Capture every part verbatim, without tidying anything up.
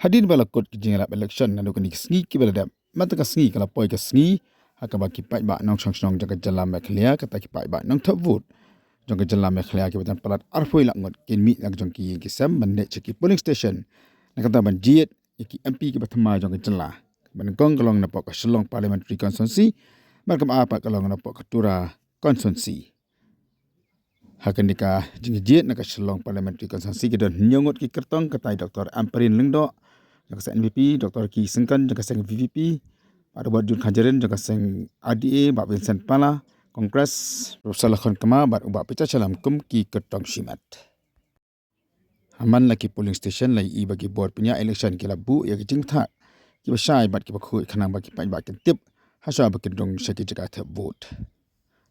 Hadien ba la kut ki jingïalap election naduh kine ki sngi kiba la dep, mynta ka sngi ka la poi ka sngi ha kaba ki paidbah nongshong shnong jong ka jylla Meghalaya, kata ki paidbah nongthep vote jong ka jylla Meghalaya kiba don palat arphew lak ngut kin mih na ka jong ki ïing ki sem ban leit sha ki polling station na ka bynta ban jied ïa ki M P kiba thymmai jong ka jylla. Kaba nyngkong ka long napoh ka Shillong Parliamentary Constituency bad kaba ar pat ka long napoh ka Tura Constituency. Ha kane ka jingjied na ka Shillong Parliamentary Constituency ki don hynñiew ngut ki kyrtong, kata i Doctor Ampareen Lyngdoh jong ka seng N P P, Doctor Ki Syngkon jong ka seng V P P, Bah Robert June Khajarin jong ka seng R D A, Bah Vincent Pala, Congress, Professor Lakhon Kma bad u Bah Peter Shallam kum ki kyrtong shimet. Ha man la ki polling station la ïohi ba ki bor pynïaid election ki la buh ïa ki jingthah kiba shai bad kiba khuid khnang ba ki paidbah kin tip hashwa ba kin rung sha ki jaka thep vote.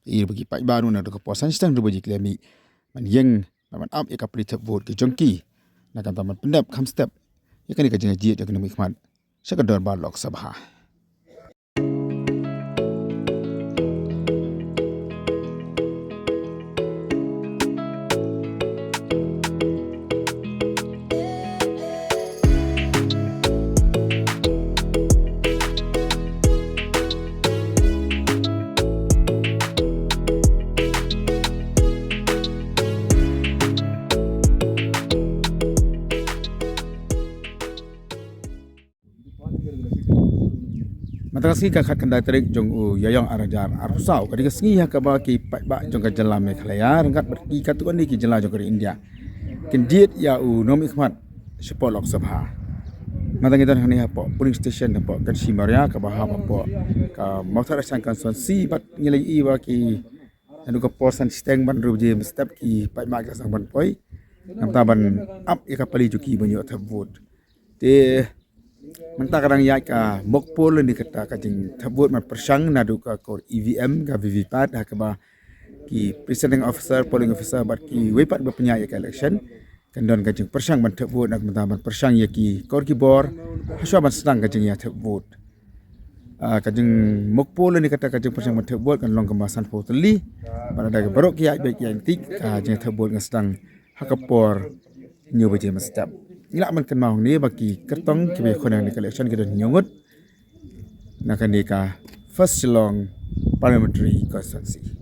Ïohi ba ki paidbah ruh naduh ka por san shiteng ruh ba ki la mih ban ïeng bad ban ap ïa ka pali thep vote ki jong ki na ka bynta ban pyndep kham step ïa kane ka jingjied jong ki nongmihkhmat sha ka dorbar Lok Sabha. Mynta ka sngi ka khatkhyndai tarik jong u Ïaïong arhajar arphew saw, ka dei ka sngi ha kaba ki paidbah jong ka jylla Meghalaya ryngkat bad ki katto katne ki jylla jong ka ri India kin jied ïa u nongmihkhmat shapoh Lok Sabha. Mynta ngi don hangne hapoh polling station hapoh Kanshi Mawria kaba hap hapoh ka Mawthadraishan constituency bad ngi la ïohi ba ki naduh ka por san shiteng bad hynriew baje mynstep ki paidbah ki la sdang ban poi na ka bynta ban ap ïa ka pali jong ki ban ïoh thep vote. Te mynta ka dang ïaid ka mock poll lane kata ka jingthep vote ban pyrshang naduh ka kor E V M, ka V V P A T, ha kaba ki presiding officer, polling officer bad kiwei pat ba pynïaid ïa ka election kin don ka jingpyrshang ban thep vote na ka bynta ban pyrshang ïa ki kor ki bor hashwa ban sdang ka jingïathep vote. Ah, ka jingmock poll lane kata ka jingpyrshang ban thep vote kan long kumba sanphew tylli bad lada baroh ki ïaid beit ki ïaid tik, ka jingthep vote kan sdang ha ka por hynñiew baje mynstep. Ngi lah ban kynmaw hangne ba ki kyrtong kiba ïakhun ha kane ka election ki don hynñiew ngut na kane ka First Shillong Parliamentary Constituency.